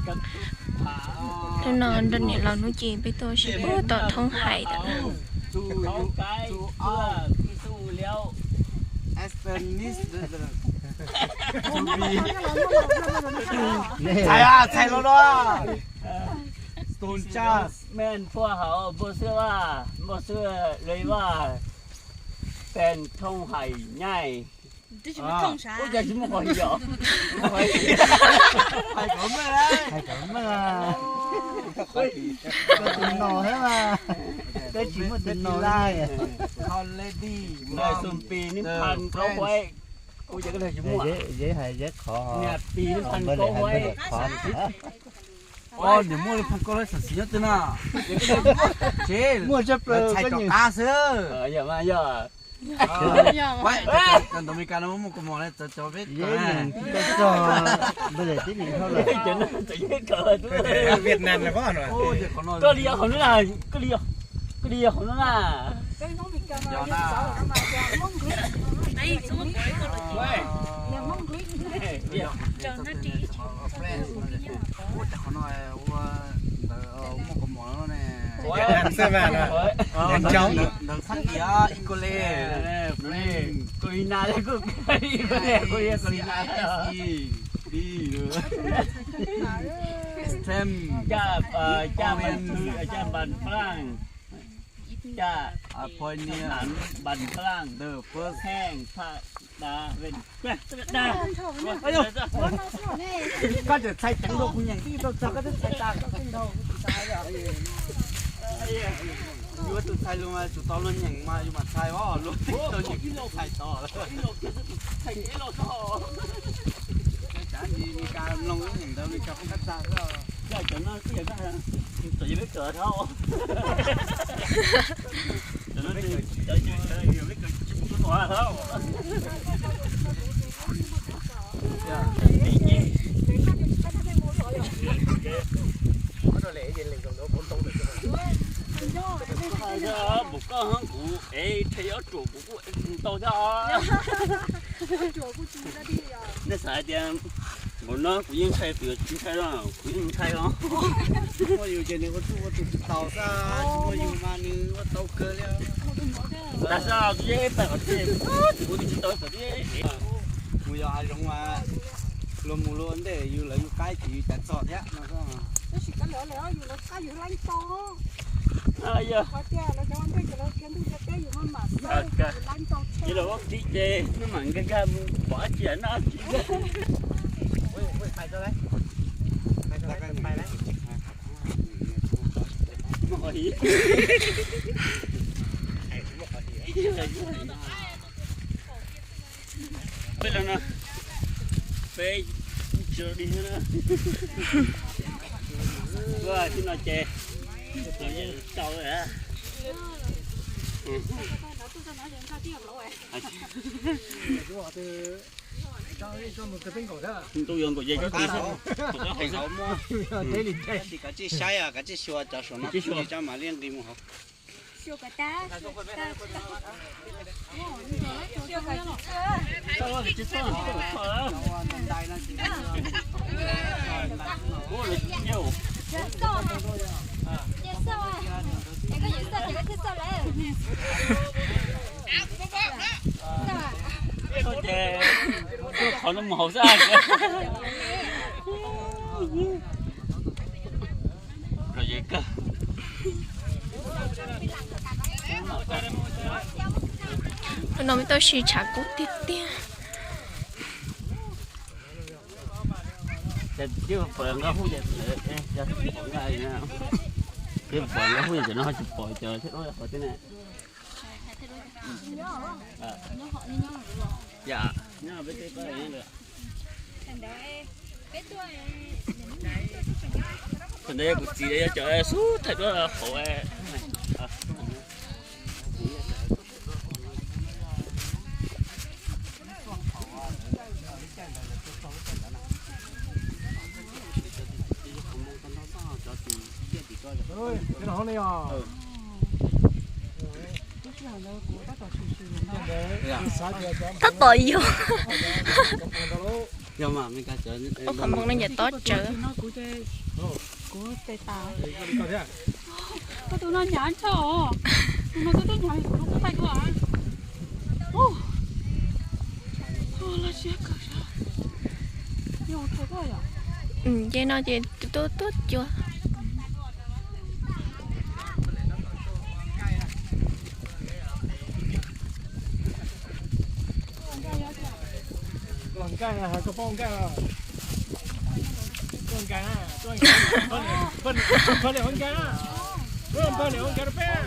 Hnub no nrog niam laus hnub ces peb tuaj ua si puag tom Thoob Hais ntawm no. Txhais, txhais los no. Stone Church. Mej phuaj hauv npua xwb vaj, npua xwb le vaj, pem Thoob Hais nyaj. Ua cas tsis muaj qhov yos? Hais kom meej, hais kom meej. Tus no thiab mas, peb tsis muaj tus no li. Lady Xum Pis nib phan kaub huaib. Kuv cov koj tsis muaj. Niam Pis nib phan kaub huaib. Niam muaj li phan kaub huaib xam xis nyob twg na? Tsev muaj tshaj plaws txhais rov qab xwb. Yog mas yog. Cov ntawd Meskas no muaj kaus mom na, cov peb txog npawg Lem tib neeg dhau lawm. Cov no txawm yog kawg Vietnam na. Koj li yog qhov no na, koj li yog, koj li yog qhov no na. Ua cas qhov no ua ntawd muaj kaus mom no ne. Ntawd xab kis ib ko le. Kos li nas li kuj, kos li nas. Extreme, caj, caj npas, caj npas phaaj, caj npas phaaj, the first, heej, pha, da, ven, da. Koj tseem txhais ceev dua kuv nyeem twb tau txog, koj twb txhais tas koj kawg nkaus. Yuav tus txhais lus mas tsum tau luag nyeem mas yus mam txhais os, luag tau nyeem txhais tau. Cas Meskas mloog nyeem ntawd Meskas poob kab tsa xwb. Cov no tsis yog, tsis yog peb kawm dhau. Cov no tsis yog peb kawm, tsis mus tuaj tua dhau. Mus koj hab kuv es rhe ob ruam kuv kuj tau thiab os. Nej xav hais tias npaum no kuv yeej ntshai, kuv yuav tsis ntshai los kuv yeej ntshai os. Muaj yus ces nws ua txuj ua tus tsis tau xwb, tsis muaj yus mas nws ua tau kawg li. Tag xwb, kuv yeej pais qhov twg, kuv twb tsis tau qhov twg. Mus yos hav zoov mas luag mus luag ua ntej yus lawv yus qaib ces yus cas txog thiab no. Ib los ua tib ces maj mam nkag nkag mus pom dab tsi noj dab tsi. Muaj qhov his. Peb los no, peb tsis los dig thiab na. Tuaj txij no ces tau lawm. Ntuj yuav nkaum ces cov tis xwb. Kav tsij saib, kav tsij xyuas cov saum no, cov mam li nqis mus hauv. Qhov no mus hauv xwb. Hnub no peb tuaj ua si tshav kub tiag tiag. Pom nqa hub, pom nqa hub ces no ho tsis pom cov thiab dua qhov twg ne. Yam, nyob peb tej pab lawm. Thaum ntawd yog kuv txiv, yog cov xub thaij duab hauv. Tab tom yog. Ub, qhov npoo no yam tob tsawv. Koj tus no hnyav ntsha os. Tus no koj twb hnyav li kuv lub taij dua. Laj siab kawg. Nce no ces tuaj tuaj cua. Ua nkais, koj paub ua nkais os? Ua nkais na, ua nkais, ua nkais na, ua nkais rau peb.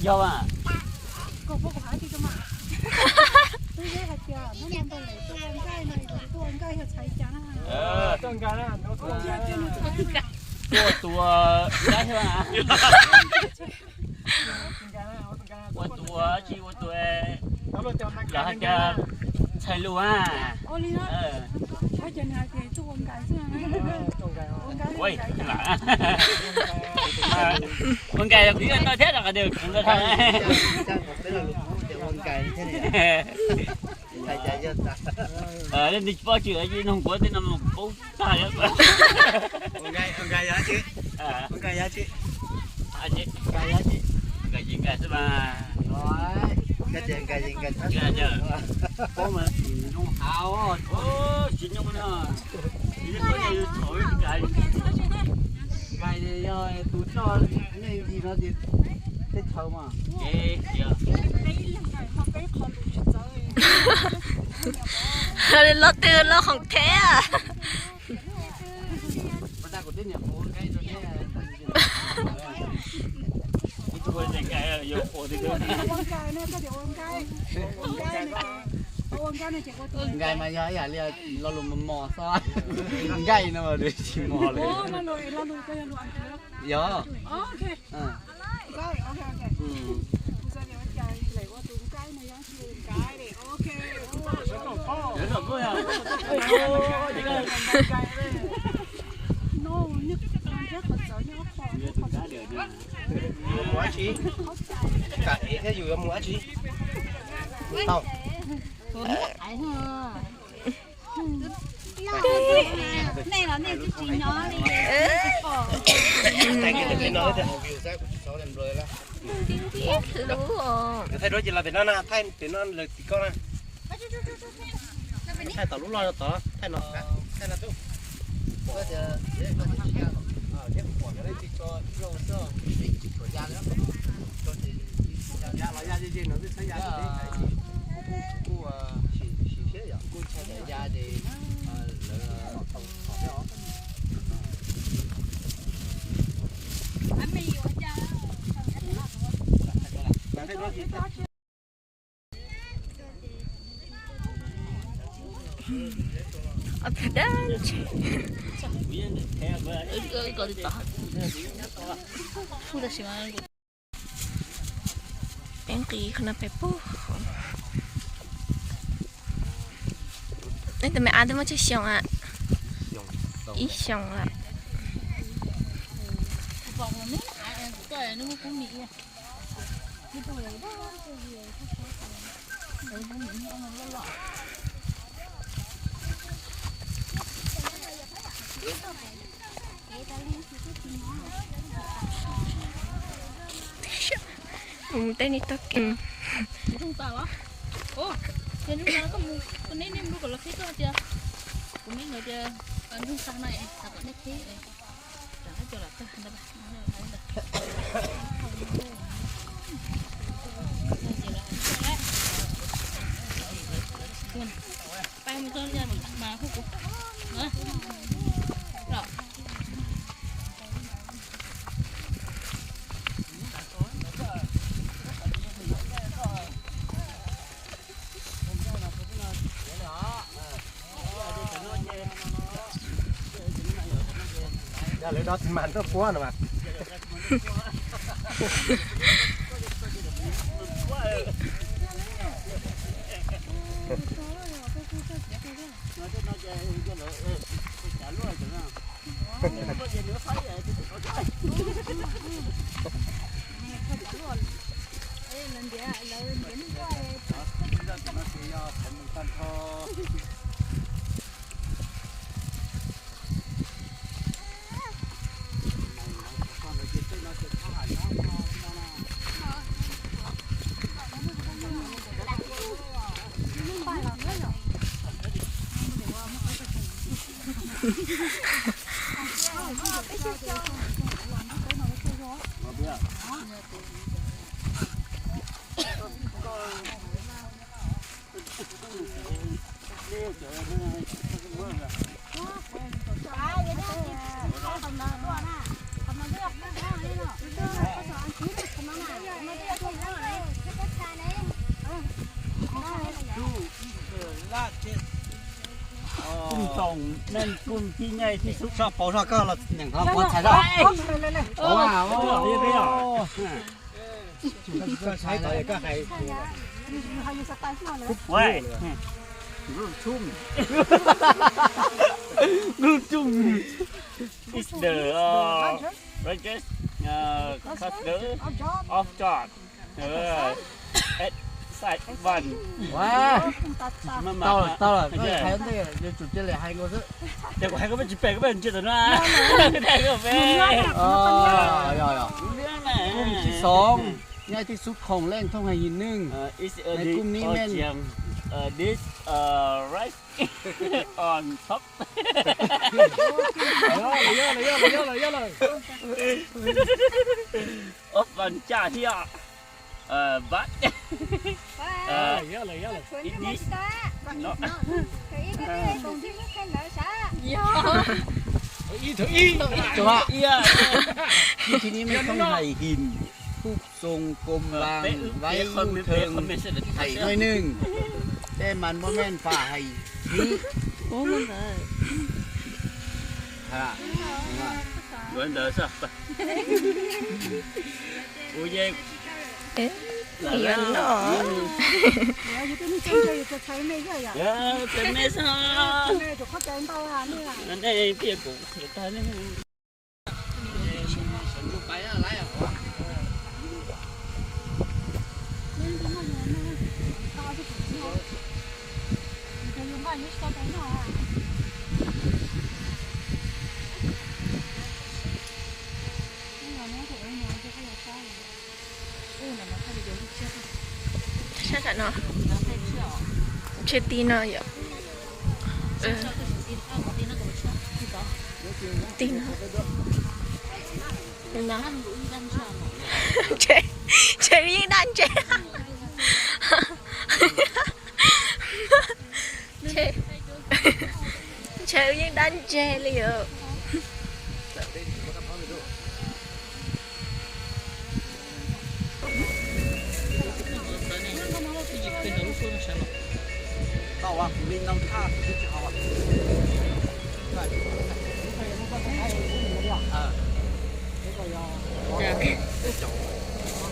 Yog mas. Ua tus nqaij thiab na. Ua tus tsis ua tus, los hais tias txhais lus a. Ua nkais los kuv yeej tau thiab, rau qhov tias kuv ntawd. Nws tsis paub tsis nug kuv tej no mas kuv paub tag. Nkais xwb mas. Tsis nyob no. Nkais yog tus coj nej ncig no ces teb chaws mas. Los twg los khoom thev. Nkais mas yog ib yam li lo lus mos mos xwb, nkais no mas tsis mos li. Yog. Yuav mus dab tsi? Kam ev thiab yus yuav mus dab tsi? Tau. Nej los nej twb tsis nyob li. Thaij duab ces los pem no na, thaij pem no lawm tim koj na. Thaij tom lub loj tod, thaij no. Peb nqis qhov no pem pug. Nej tus me ab twb muaj tsawg xyoo a? Ib xyoos lawm. Mus tej nej tag kev. Yog lawv dob txiv mas tuaj puab no mas. Kuj toom neej kuj tib nyaij tib xub soj pauv zog koj los nyeem qhov kuv txhais zog. Is the uh, largest uh, cluster of church. Uh, at side one. Tau lawm, tau lawm, koj hais ntej yuav tsum cia li hais nkaus xwb. Ces kuv hais koj peb tsis pem, koj peb ntsia tom no. Kuj tsis xoov, nyaij tib xub khoom leej thooj heev him neej. Nais kuj mib meej. This uh, right on top. Of on church here. Uh, but uh, it is not. Ib tug ib, ib tug ib, ib tug ib, mib meej thooj heev him, khub xoo kom vang, vaiv ub theej, heim noj neej, tej mas muaj meej fam heim him. Sab tam no, tshe ti no yom. Ti no. Tshe, tshe yeej daj ntseg. Tshe, tshe yeej daj ntseg li os.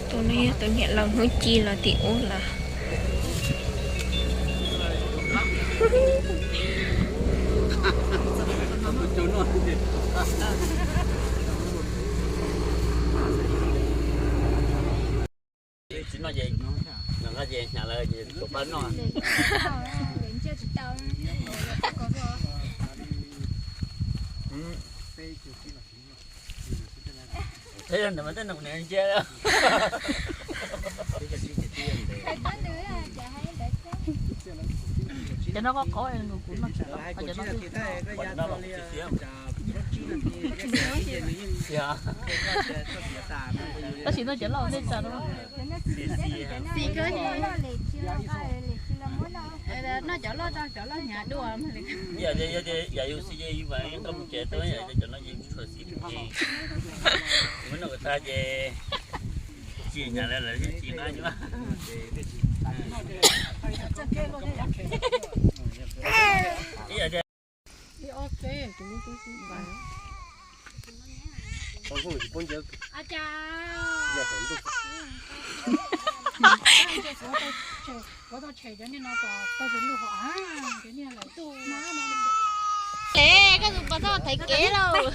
Tus no yog tus niam laus hnub ci los tim ub lawm. Txiv no ces, no ces hnyav lawm ces tuaj pab noj. Thiab yog ntawm mas tej nus niam ntsia. Cov no koj qhov kuv no tsis tau, cov no los kuv tsis siab. Tab sis no cov loj nej tsa no. Noj cov loj, cov loj hnyav dua. Yog tias yus xis ces yus mam koj mus tsev tau, yog cov no ces tshua xis ces muab noj kom tag ces tsis hnyav lawm, lawv tsis nqa nyob. Koj tus pov thawj thaiv kev lauj.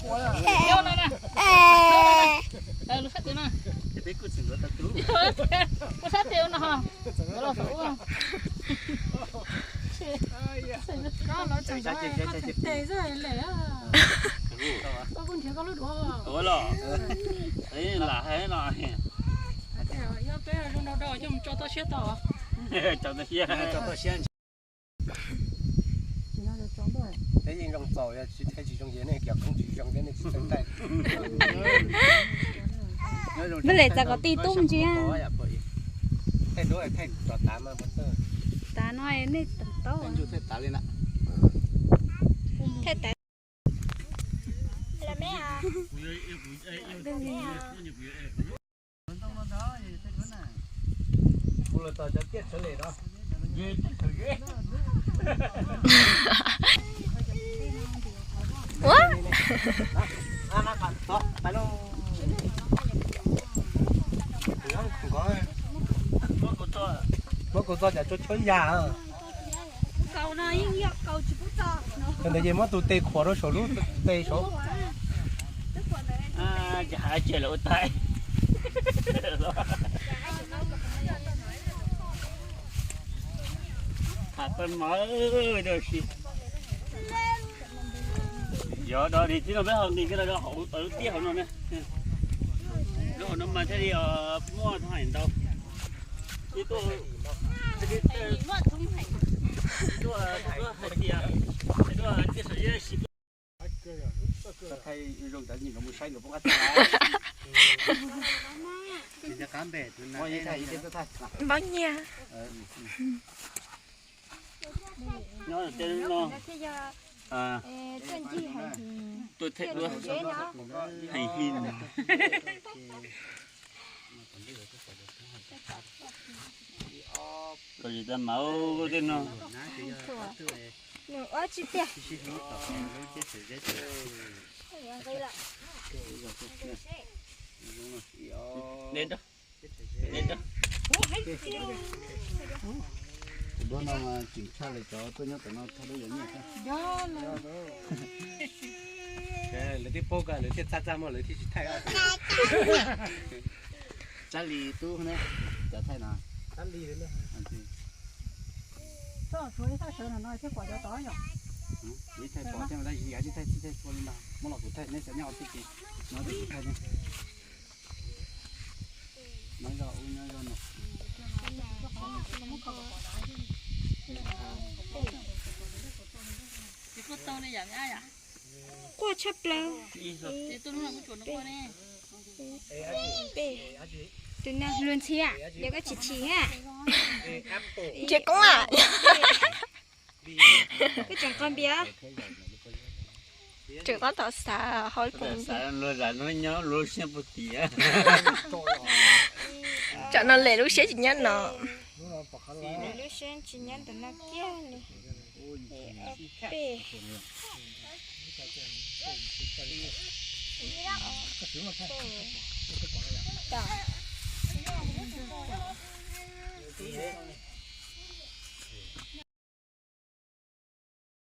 Koj no na. Lub sab tes no. Lub sab tes no. Los saum ua. Koj los tseem tes xwb lem. Koj kuj nrhiav koj lub duav. Lam hais no. Yog peb zoo dhau dhau coj mus tso toj siab tau. Tso toj siab. Peb yeej zoo txaus, yog tsis zoo ces nej cov koob tsis zoo thiab nej tsis txeeb thaij. Peb le txav kom tij tub ntsia. Thaij duab thaij rov tav mas. Tav no nej tau. Thaij tav. Ua. Muab kuv txo cov tshuab tshuab yas. Ntawd ces muab tus tes khuam rau saum lub tes saud. Ces ua tais. Tham pab mawv si. Yog do ni tib no peb ho nqis kiag los rau hauv tiaj hauv no na. Lub hauv no mas thiaj li muaj thaij ntau. Ib tuaj, tuaj hais tias, tuaj tiaj saum yeb si. Thaij zoo cov nyiam mus saib nkawd poob qab txaj. Npaum nyias. Nyob tej no, tuaj thaij duab heev him. Kom tsis tau mauv tej no. Nws ua tsis tiag. Tus duab no mas tseem tshaj li cov tuaj nyob tom no thaij duab yuav nyiaj thiab. Lawv twb paub koj lawv thiaj txaj txaj muag lawv thiaj tsis thaij. Tsab Lis tub ne, cov thaij no. Tsab Lis. Txhob tshuav ib thaj sawv no no thiaj pom cov tod yom. Ib thaij pom thiab, tab sis yav tsis thaij tsis thaij txhua li ntawd, muab los kuv thaij nej xav nyob ua tib si, no kuv thaij ne. Nyob zog ub nyob zog no. Quaj tshaj plaws. Tus no luag ntxhi, yog koj chim chim ha. Ntsia koob a. Koj tseem qhov npias. Tseem tab tom xav hauv lub poom. Luag zam no nyob lub siab puag tim. Tsam no lem lub siab tsis nyob no. Lub siab tsis nyob ntawm no kiag li. Peb.